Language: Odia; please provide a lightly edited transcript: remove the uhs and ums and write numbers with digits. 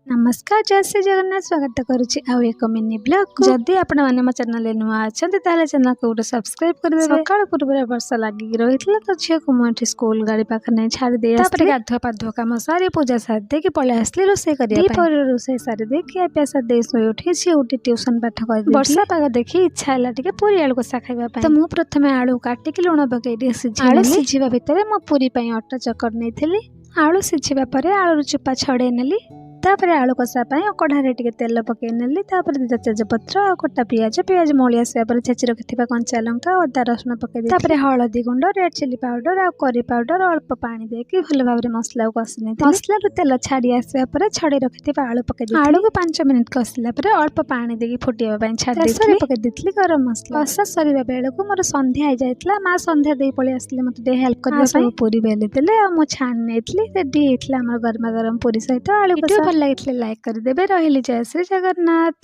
ନମସ୍କାର, ଜୟ ଶ୍ରୀ ଜଗନ୍ନାଥ। ସ୍ୱାଗତ କରୁଛି ଆଉ ଏକ ମିନି ବ୍ଲଗ୍। ଯଦି ଆପଣମାନେ ମୋ ଚ୍ୟାନେଲରେ ନୂଆ ଅଛନ୍ତି, ତାହେଲେ ଚ୍ୟାନେଲକୁ ଗୋଟେ ସବସ୍କ୍ରାଇବ୍ କରିଦେବେ। ସକାଳ ପୂର୍ବରୁ ବର୍ଷା ଲାଗିକି ରହିଥିଲା, ତ ଝିଅକୁ ମୁଁ ଏଠି ସ୍କୁଲ ଗାଡ଼ି ପାଖରେ ନେଇ ଛାଡ଼ି ଦେଇ, ତାପରେ ଗାଧୁଆ ପାଧୁଆ କାମ ସାରି, ପୂଜା ସାରି ଦେଇକି ପଳେଇ ଆସିଲି ରୋଷେଇ କରିବା ପାଇଁ। ଦ୍ୱିପହର ରୋଷେଇ ସାରି ଦେଇ, ଖିଆ ପିଆ ସାରି ଦେଇ, ଶୋଇ ଉଠି ଝିଅ ଉଠି ଟ୍ୟୁସନ ପାଠ କରିଦେଇ, ବର୍ଷା ପାଗ ଦେଖି ଇଚ୍ଛା ହେଲା ଟିକେ ପୁରୀ ଆଳୁ କଷା ଖାଇବା ପାଇଁ। ତ ମୁଁ ପ୍ରଥମେ ଆଳୁ କାଟିକି ଲୁଣ ପକେଇ ଟିକେ ସିଝେଇ, ଆଳୁ ସିଝିବା ଭିତରେ ମୁଁ ପୁରୀ ପାଇଁ ଅଟା ଚକଟି ନେଇଥିଲି। ଆଳୁ ସିଝିବା ପରେ ଆଳୁର ଚୋପା ଛଡ଼େଇ ନେଲି। ତାପରେ ଆଳୁ କଷା ପାଇଁ କଢ଼ାରେ ଟିକେ ତେଲ ପକେଇ ନେଲି। ତାପରେ ଦୁଇଟା ତେଜପତ୍ର ଆଉ କଟା ପିଆଜ, ପିଆଜ ମଉଳି ଆସିବା ପରେ ଛେଚି ରଖିଥିବା କଞ୍ଚା ଲଙ୍କା, ଅଦା, ରସୁଣ ପକେଇ, ତାପରେ ହଳଦୀ ଗୁଣ୍ଡ, ରେଡ୍ ଚିଲି ପାଉଡର ଆଉ କରି ପାଉଡର, ଅଳ୍ପ ପାଣି ଦେଇକି ଭଲ ଭାବରେ ମସଲାକୁ କଷି ନେଇଥିଲି। ମସଲାରୁ ତେଲ ଛାଡ଼ି ଆସିବା ପରେ ଛଡ଼େଇ ରଖିଥିବା ଆଳୁ ପକେଇ ଦେଇଥିଲି। ଆଳୁକୁ 5 ମିନିଟ୍ କଷିଲା ପରେ ଅଳ୍ପ ପାଣି ଦେଇକି ଫୁଟିବା ପାଇଁ ଛାଡ଼ି ଦେଇଥିଲି। ପକେଇ ଦେଇଥିଲି ଗରମ ମସଲା। କଷା ସରିବା ବେଳକୁ ମୋର ସନ୍ଧ୍ୟା ହେଇଯାଇଥିଲା। ମା ସନ୍ଧ୍ୟା ଦେଇ ପଳେଇ ଆସିଲେ ମୋତେ ଟିକେ ହେଲ୍ପ କରିବା ପାଇଁ। ପୁରୀ ବେଲି ଦେଲେ ଆଉ ମୁଁ ଛାଣି ନେଇଥିଲି। ରେଡି ହେଇଥିଲା ଆମର ଗରମା ଗରମ ପୁରୀ ସହିତ ଆଳୁ କଷା। ଭଲ ଲାଗିଥିଲେ ଲାଇକ୍ କରିଦେବେ। ରହିଲି, ଜୟ ଶ୍ରୀ ଜଗନ୍ନାଥ।